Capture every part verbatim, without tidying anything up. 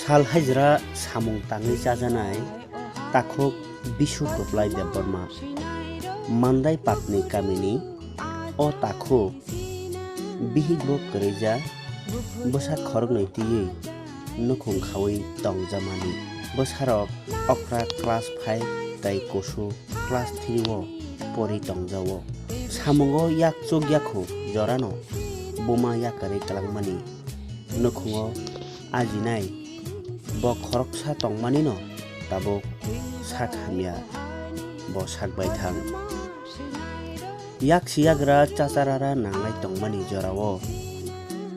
Sal hajra samung tangwi chajanai takhuk Bisu Kwplai Debbarma, Mandai Patni kamini o takhuk bihikbo kwrwija, bwsa khoroknwi twiwi nukhung khaui tongjamani. Bwsarok okra class five tei kusu class three o pori tongjao. Samungo yak chuk yakhu jorano buma yakarwi kwlangmani nukhungo ajinai bo khoroksa tongmanino tabuk sak hamya bo sak baithang. Yak siyagra chacharara nanglai tongmani jorao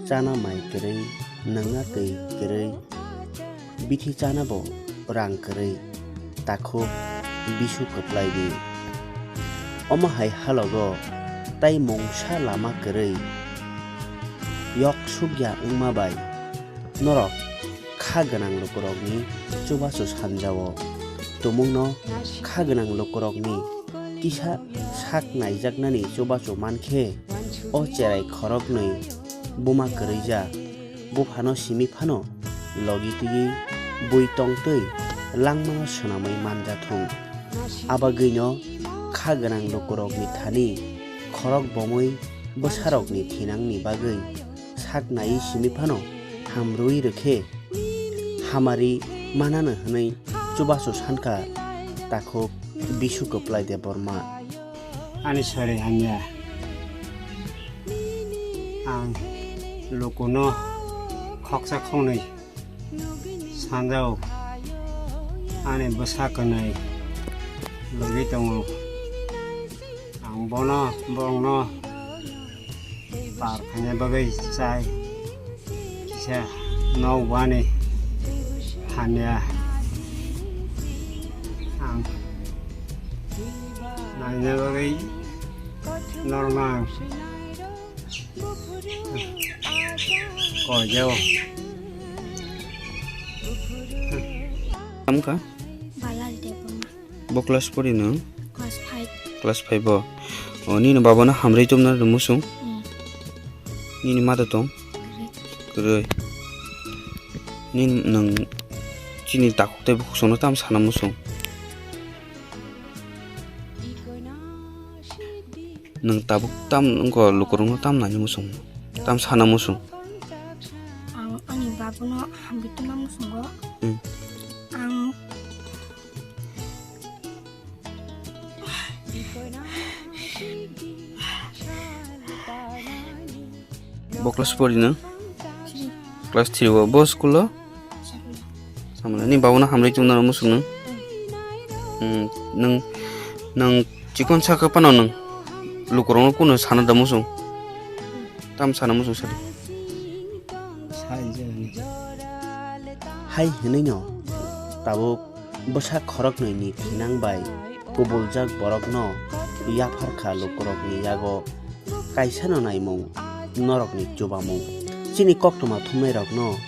chana mai kwrwi, nwngna twi kwrwi, bithi chana bo rang kwrwi, takhuk Bisu Kwplai di. Omo hai halogo tai mungsa lama kwrwi, yok sukya wngma bai norok kha gwnang lukurokni chubachu sanjao. Tumungno kha gwnang lukurokni kisa sak naijaknani chubachu mankhe, o cherai khoroknwi buma kwrwija buphano simi phano logi twiwi bui tongtwi langmano swnamwi manjathung. Abagwino kha gwnang lukurokni thani khorok bomwi bwsarokni thinangni bagwi sak naiwi simi phano hamrwi rwkhe hamari manano hwnwi chubachu sankha takhuk Bisu Kwplai Debbarma. Ani sari hamya. Ang lukuno khoksa khoknwi sanjao. Ani bwsa kwnwi logi tongo. Ang bono, borokno par khaina bagwi chai kisa nok bani hamya ang naina bagwi norma ang koijao. Tamkha? Balal Debbarma. Bo class pori no? Class five. Class five bo. O, nini baba no hamrwi tongna rw musung? Hmm. Nini mada tong? Kwrwi. Kwrwi. Nini nwng chini takhuk tei bukhuk songno tam sana musung? Nwng tabuk tam wngkha lukurokno tam nani musung? Tam sana musung? Ang ani babuno hamrwi tongna musungo. Hmm. Ang Bo class pori no? Class three o. Bo school o? Samala. Ni babuno hamrwi tongna musung no? Hmm, nwng, nwng chikon saka phano nwng lukurokno kuno sana da musung? Tam sana musung sadi. Hai hwnwi no tabuk bwsa khoroknwi ni thinang bai kubuljak borokno yapharkha lukurokni yago kaisano naimung norokni chubamung. Chini koktwma thumnairokno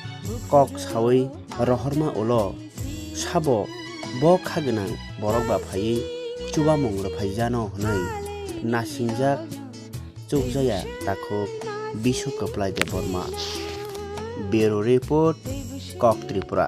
kok saui rohorma ulo sabo bo kha gwnang borok ba phaiwi chubamung rwphaijano hwnwi nasingjak chukjaya takhuk Bisu Kwplai Debbarma. Bureau Report, Kok Tripura.